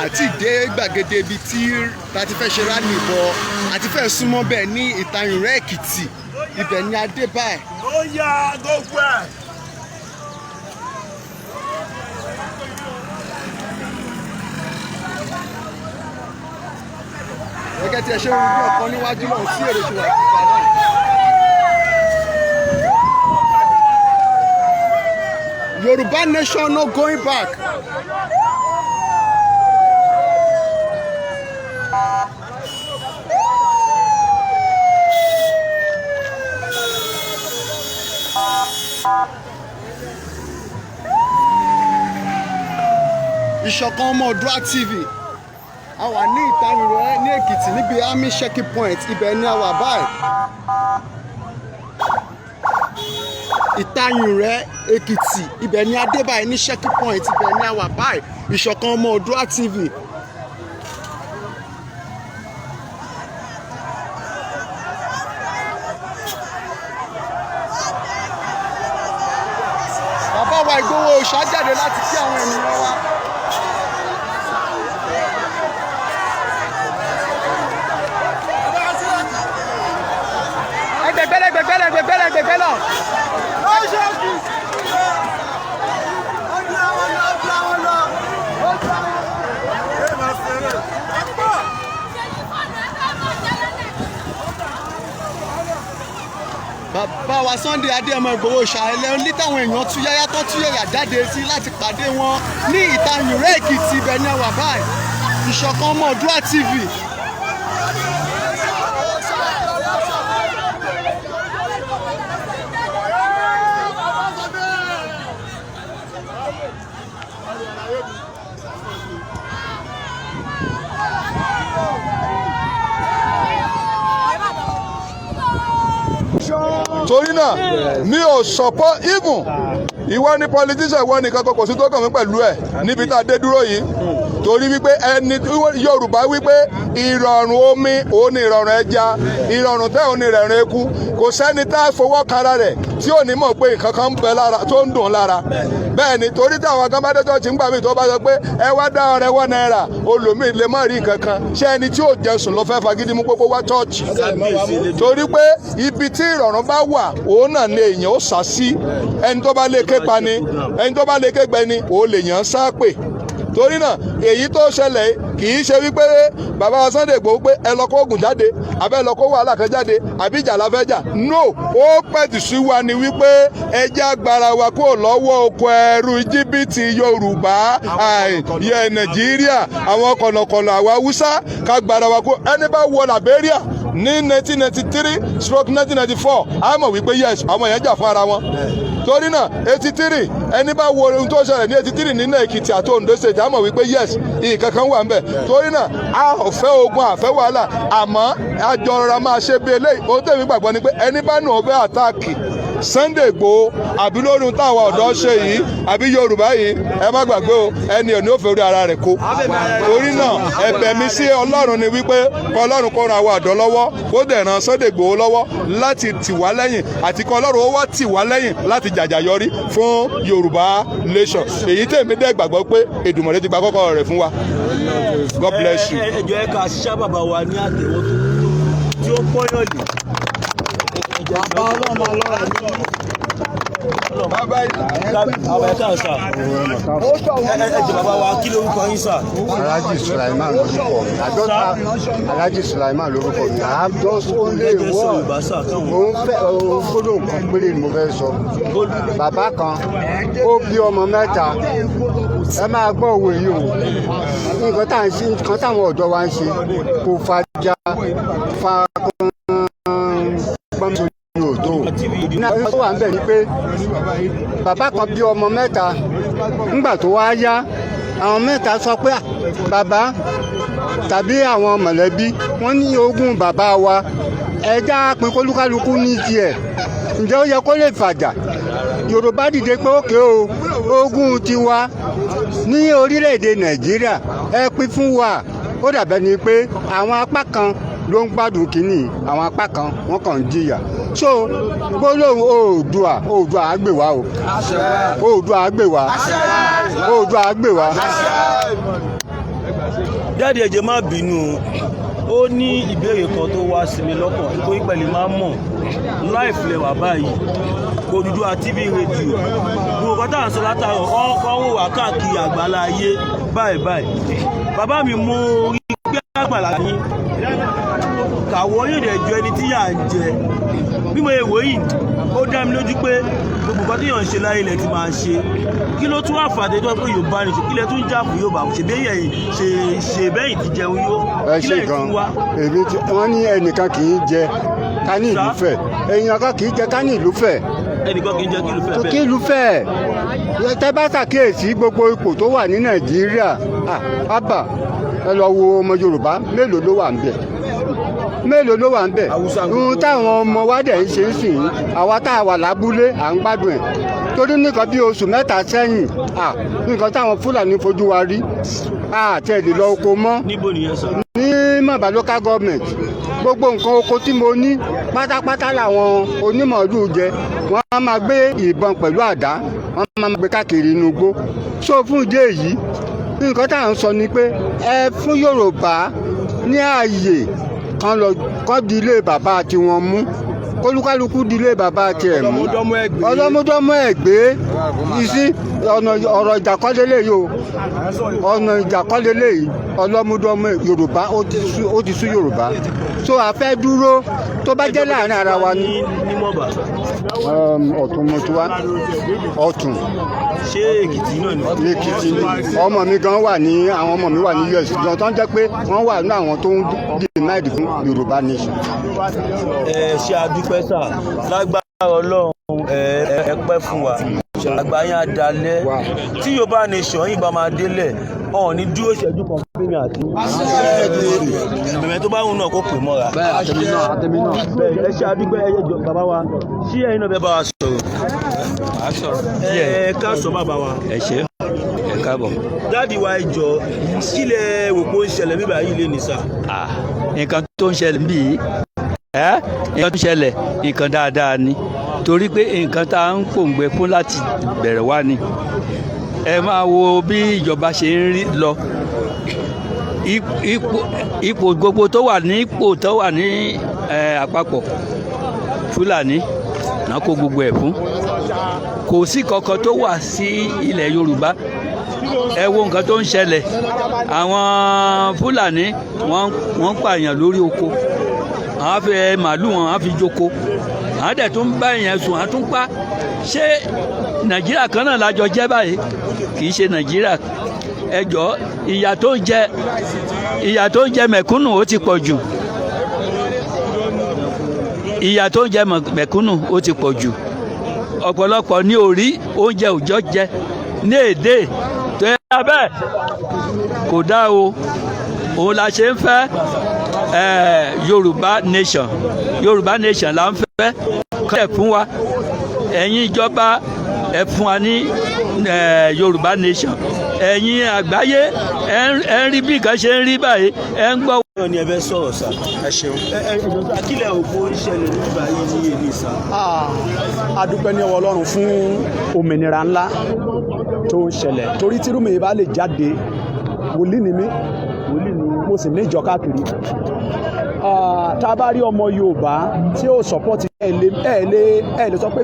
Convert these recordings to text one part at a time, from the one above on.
Àti dé gbàgede ibi tí ta ti fẹ́ ṣe rally bọ̀, àti fẹ́ súnmọ́ bẹ́ẹ̀ ní Ìtayìnrẹ́ Èkìtì. Ibẹ̀ ni a dé báyìí. Ó yá, gbogbo ẹ̀. Gẹ́gẹ́ tí ẹ ṣe ń rí ọ̀kan níwájú náà sí èrò ṣe wà kíkà náà. Yorùbá nation, no going back. Ìṣọ̀kan Ọmọ Oòduà TV, a wà ní Ìtayìnrẹ́ ní Èkìtì, níbi army checking point. Ibẹ̀ ni a wà báyìí. Ìtayìnrẹ́ Èkìtì, ibẹ̀ ni a dé báyìí ní checking point. Ibẹ̀ ni a wà báyìí. Ìṣọ̀kan Ọmọ Oòduà TV. Bàbá wa Ìgbòho Òòṣà jáde láti kí àwọn ènìyàn wa. Ẹgbẹgbẹlẹ, ẹgbẹgbẹlẹ, ẹgbẹgbẹlẹ, ẹgbẹgbẹlẹ. Bàbá wa Sunday Adéyẹmọ Ìgbòho Òòṣà ẹlẹ́ ní táwọn èèyàn tú yáyá tó tú yẹ̀yà jáde sí láti pàdé wọn ní Ìtayìnrẹ́ Èkìtì. Ibẹ̀ ni a wà báyìí. Ìṣọ̀kan Ọmọ Oòduà TV. Torí náà, mi ò support even ìwọ ni politician, ìwọ nìkan kan, kò sí tó kàn mí pẹ̀lú ẹ̀ níbi tá a dé dúró yìí, torí wípé ẹni Yorùbá wípé ìrọ̀rùn omi òun ni ìrọ̀rùn ẹja, ìrọ̀rùn tẹ́ òun ni ìrọ̀rùn eku. Kò sẹ́ni tá a fọwọ́ kanra rẹ̀ tí ò ní mọ̀ pé nǹkan kan ń bẹ lára tó ń dùn lára. Bẹ́ẹ̀ ni, torí tí àwọn kan bá dé church ń gbà mí, tó bá sọ pé ẹ wá dá ọrẹ ₦1, olùmíì lè má rí nǹkan kan. Ṣé ẹni tí ò jẹ sùn ló fẹ́ fagídí mú pópó wá church? Torí pé ibi tí ìrọ̀rùn bá wà, òun náà ni èèyàn ó sá sí. Ẹni tó bá lè ké pa ni, ẹni tó bá lè ké gbẹ ni, òun lè yàn sá pè. Torí náà, èyí tó ṣẹlẹ̀ kì í ṣe wípé bàbá wa Sunday Igboho pé ẹ lọ kó oògùn jáde, àbẹ́ ẹ lọ kó wàhálà kan jáde, àbí ìjà la fẹ́ jà. No, ó pẹ̀tù sí wa ni wípé ẹ jẹ́ agbára wa kó lọ́wọ́ oko ẹrú jìbìtì Yorùbá àyè Nàìjíríà, àwọn kọ̀nàkọ̀nà, àwọn Haúsá, ká gbára wa kó. Ẹni bá wọ Liberia ní 1993/1994, á mọ̀ wípé yes, àwọn èèyàn jà fún ara wọn. Torí náà, 83, ẹni bá wo ohun tó ṣẹlẹ̀ ní 83 nínú Èkìtì àti Ondo State, á mọ̀ wípé yes, nǹkan kan wà ń bẹ̀. Torí náà, a ò fẹ́ ogun, a fẹ́ wàhálà, àmọ́ àjọ rọra máa ṣe bí eléyìí. Ohun tẹ̀mí gbàgbọ́ ni pé ẹni bá nù ó fẹ́ attack Sunday Igboho, àbí lórí ohun táwọn ọ̀dọ́ ṣe yìí, àbí Yorùbá yìí, ẹ má gbàgbé o, ẹni ò ní ó fẹ́ orí ara rẹ̀ kó. Torí náà, ẹ̀bẹ̀ mi sí Ọlọ́run ni wípé kọ́ Ọlọ́run kó ran àwọn ọ̀dọ́ lọ́wọ́, kó dẹ̀ ran Sunday Igboho lọ́wọ́ láti tì wá lẹ́yìn, àti kọ́ Ọlọ́run ó wá tì wá lẹ́yìn láti jàjà yọrí fún Yorùbá nation. Èyí tèmi dẹ́ gbàgbọ́ pé Èdùmàrè ti gba kọ́kọ́rọ́ rẹ̀ fún wa. God bless you. Ẹ jọ̀ọ́, ẹ ká ṣiṣẹ́ bàbá wa ní àtẹ̀wọ́ tí ó pọ́yàn lè. Bàbá ọlọ́mọ ọlọ́run. Bàbá yìí. Bàbá, ẹ káà sà. Ẹ jọ̀ọ́, bàbá wa, kí lórúkọ yín sà? Alhaji Sulaiman lórúkọ mi. I just have Alhaji Sulaiman lórúkọ mi. I have just only Ẹ jẹ́ sọ one. Yorùbá sà káwọn. Mo ń fẹ́ ohun gbólóhùn kan péré ni mo fẹ́ sọ. Bàbá kan, ó bí ọmọ mẹ́ta. Ẹ máa gbọ́ òwe yìí o. Nǹkan tá à ń ṣe, nǹkan táwọn ọ̀dọ́ wa ń ṣe kò fàjà fa pọ́n ní òtó. Ní àwọn tó wà ń bẹ̀ ni pé bàbá kan bí ọmọ mẹ́ta. Nígbà tó wá yá, àwọn mẹ́ta sọ pé, "Ah, bàbá," tàbí àwọn mọ̀lẹ́bí wọ́n ní ogún bàbá wa, ẹja pín kólúkálukú ní tiẹ̀. Ǹjẹ́ ó yẹ kó lè fàjà? Yorùbá dìde pé òkè o, ogún tiwa ní orílẹ̀-èdè Nàìjíríà, ẹ pín fún wa. Ó dàbẹ̀ ni pé àwọn apá kan ló ń gbádùn kínní, àwọn apá kan wọ́n kàn ń jìyà. So gbólóhùn Oòduà, Oòduà á gbè wá o, Oòduà á gbè wá, Oòduà á gbè wá. Daddy, ẹ jọ̀ọ́, má bínú o, ó ní ìbéèrè kan tó wá sí mi lọ́kàn nítorí pẹ̀lú máa ń mọ̀ láìfilẹ̀ wà báyìí. Odùduwà TV rédíò, gbogbo nǹkan tá à ń sọ látàrọ̀ ọkọ̀ wò wá káàkiri àgbàlá ayé báyìí báyìí. Bàbá mi, mo rí pé àgbàlá yín kàwọ́ yóò dẹ̀ jọ ẹni tí yà ń jẹ. Bí mo ṣe wò yìí, ó dá mi lójú pé gbogbo nǹkan tí yàn ń ṣe láyé ilẹ̀ ti máa ṣe. Kí ló tún wà fàdé tó pé Yorùbá ni? Kí lẹ tún jà fún Yorùbá? Ṣe bẹ́yìn ṣe ṣe bẹ́yìn ti jẹun yó? Ẹ Kí ṣe lẹ́yìn gan. tún wá? Èmi tí wọ́n ní ẹnìkan kì í jẹ ká ní ìlú fẹ̀, èèyàn kan kì í jẹ ká ní ìlú fẹ̀. Ẹnìkan kì í jẹ kí ló fẹ́ Kí bẹ́ẹ̀. ìlú fẹ̀. Tẹ́ bá ṣàkíyèsí gbogbo ipò tó wà ní Nàìjíríà, ábà, ẹ lọ wo ọmọ Yorùbá mélòó ló wà ń bẹ̀, mélòó ló wà ń bẹ̀? Ohun táwọn ọmọ wa dẹ̀ ń ṣe ń sìn yín, àwa tá a wà lábúlé à ń gbádùn ẹ̀, torí nìkan bí oṣù 3 sẹ́yìn, nǹkan táwọn Fúlàní fojú wa rí, àti ẹ̀ lè lọ oko mọ́. Níbo nìyẹn sọ? Ní Mọ̀bá Local Government. Gbogbo nǹkan oko tí mo ní pátápátá làwọn onímọ̀ọ́lù jẹ. Wọ́n á máa gbé ìbọn pẹ̀lú àdá, wọ́n á máa gbé káàkiri inú igbó. So fún ìdí èyí, nǹkan tá à ń sọ ni pé ẹ fún Yorùbá ní ààyè kan lọ kọ́ di ilé bàbá tiwọn mú, kólúkálukú di ilé bàbá tiẹ̀ mú, ọlọ́mọdọ́mọ ẹ̀ gbé ìsí ọ̀nà. Ọ̀rọ̀ ìjà kọ́ lélẹ̀ yìí o, ọ̀nà ìjà kọ́ lélẹ̀ yìí. Ọlọ́mọdọ́mọ Yorùbá, ó ti sú Yorùbá. So a fẹ́ dúró tó bá jẹ́ láàrin ara wa ni. Ní Mọ̀bà? Ọ̀tún mo ti wá, Ọ̀tún. Ṣé Èkìtì náà ni? Èkìtì ni. Ọmọ mi gan wà ní, àwọn ọmọ mi wà ní US gan, tó ń jẹ́ pé wọ́n wà ní àwọn tó ń demand fún Yorùbá nation. Ẹ ṣe, àdúpẹ́ sà. Lágbára Ọlọ́run, ẹ pẹ́ fún wa, àgbà yín á dalẹ̀. Tí Yorùbá nation yìí bá máa délẹ̀, ọ̀hún ní dúró ṣẹ́jú kan fún mi àti mẹ̀mẹ́ tó bá wù náà kó pè mọ́ra. Àtẹ̀mí náà, àtẹ̀mí náà. Bẹ́ẹ̀, ẹ ṣe, àdúpẹ́. Ẹ jọ, bàbá wa, ṣé ẹ̀yin náà fẹ́ bá wa sọ̀rọ̀? Ẹ ká sọ, bàbá wa. Ẹ ṣé, ẹ káàbọ̀. Daddy wa, ẹ jọ, kí lẹ wò pé ó ń ṣẹlẹ̀ bíbá yìí lé ní sà? Ah, nǹkan tó ń ṣẹlẹ̀ níbí yìí, nǹkan tó ń ṣẹlẹ̀, nǹkan dáadáa ni, torí pé nǹkan tá à ń pòǹgbẹ fún láti bẹ̀rẹ̀ wá ni. Ẹ máa wo bí ìjọba ṣe ń rí lọ. Ipò gbogbo tó wà ní ipò tó wà ní àpapọ̀, Fúlàní náà kó gbogbo ẹ̀ fún. Kò sí kankan tó wà sí ilẹ̀ Yorùbá. Ẹ wo nǹkan tó ń ṣẹlẹ̀. Àwọn Fúlàní, wọ́n ń pààyàn lórí oko, àwọn fẹ́ màálù wọn, àwọn fi jóko, àwọn dẹ̀ tún bá èèyàn sùn, àwọn tún pa. Ṣé Nàìjíríà kan náà lájọ jẹ́ báyìí? Kì í ṣe Nàìjíríà. Ẹ jọ, ìyà tó ń jẹ mẹ̀kúnnù, ó ti pọ̀ jù. Ìyà tó ń jẹ mẹ̀kúnnù, ó ti pọ̀ jù. Ọ̀pọ̀lọpọ̀ ní orí oúnjẹ òòjọ́ jẹ ní èdè tó yẹ bẹ́ẹ̀ kò dá o. Òun la ṣe ń fẹ́ Yorùbá nation. Yorùbá nation là ń fẹ́ kọ́ ẹ̀ fún wa. Ẹ̀yin ìjọba, ẹ fún wa ní Yorùbá nation. Ẹ̀yin àgbáyé, ẹ ń rí bí nǹkan ṣe ń rí báyìí, ẹ ń gbọ́. Náà ni ẹ fẹ́ sọ̀rọ̀ sà. Ẹ ṣeun. Ẹ ẹ, kí lẹ rò pé ó ń ṣẹlẹ̀ níbí yìí ní èdè sà? A dúpẹ́ ní ọwọ́ Ọlọ́run fún òmìnira ńlá tó ń ṣẹlẹ̀, torí tírúmi yìí bá lè jáde, wòlíì ni mí, mo sì ní ìjọ káàkiri. Tá a bá rí ọmọ Yorùbá tí ó support, ẹ lè sọ pé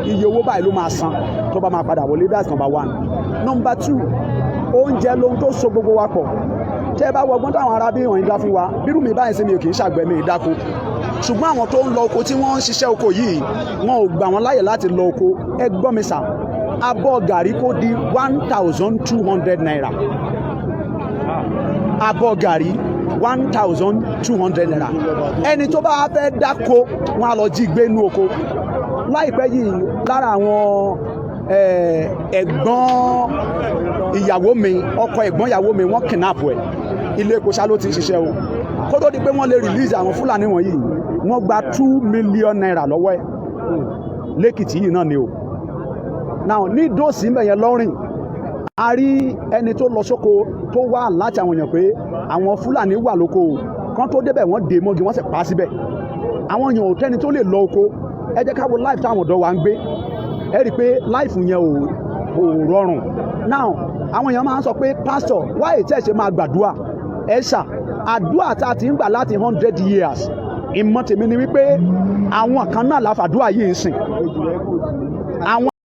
iye owó báyìí ló máa san tó bá máa padà wọlé. That's number one. Number two, oúnjẹ lohun tó so gbogbo wa pọ̀. Tẹ́ ẹ bá wọgbọ́n táwọn arábí wọ̀nyí dá fún wa, bírú mi báyìí sí, mi ò kì í ṣàgbẹ̀, mi ì dáko, ṣùgbọ́n àwọn tó ń lọ oko, tí wọ́n ń ṣiṣẹ́ oko yìí, wọn ò gbà wọ́n láyè láti lọ oko. Ẹ gbọ́ mi sà, abọ́ gàrí kó di ₦1,200, abọ́ gàrí ₦1,200. Ẹni tó bá fẹ́ dáko, wọn á lọ jí gbé inú oko. Láìpẹ́ yìí, lára àwọn ẹ̀gbọ́n ìyàwó mi, ọkọ ẹ̀gbọ́n ìyàwó mi, wọ́n kidnap ẹ̀. Ilé epo ṣá ló ti ń ṣiṣẹ́ o. Kó tó di pé wọ́n lè release àwọn Fúlàní wọ̀nyí, wọ́n gba ₦2 million lọ́wọ́ ẹ̀ lẹ́kìtì yìí náà ni o. Now, ní dóòsì ń bẹ̀ yẹn lọ́rìn, a rí ẹni tó lọ sóko tó wá láti àwọn èèyàn pé àwọn Fúlàní wà lóko o. Kan tó débẹ̀, wọ́n dè mọ́gi, wọ́n sì pa á síbẹ̀. Àwọn èèyàn ò tẹ́ni tó lè lọ oko. Ẹ jẹ́ ká wo life táwọn ọ̀dọ́ wa ń gbé. Ẹ rí i pé life yẹn ò rọrùn. Now, àwọn èèyàn máa ń sọ pé, "Pastor, why tẹ́ ẹ ṣe máa gbàdúrà?" Ẹ ṣà àdúrà tá a ti ń gbà láti 100 years, ìmọ̀ tèmi ni wípé àwọn kan náà láfàdúrà yìí ń sìn àwọn.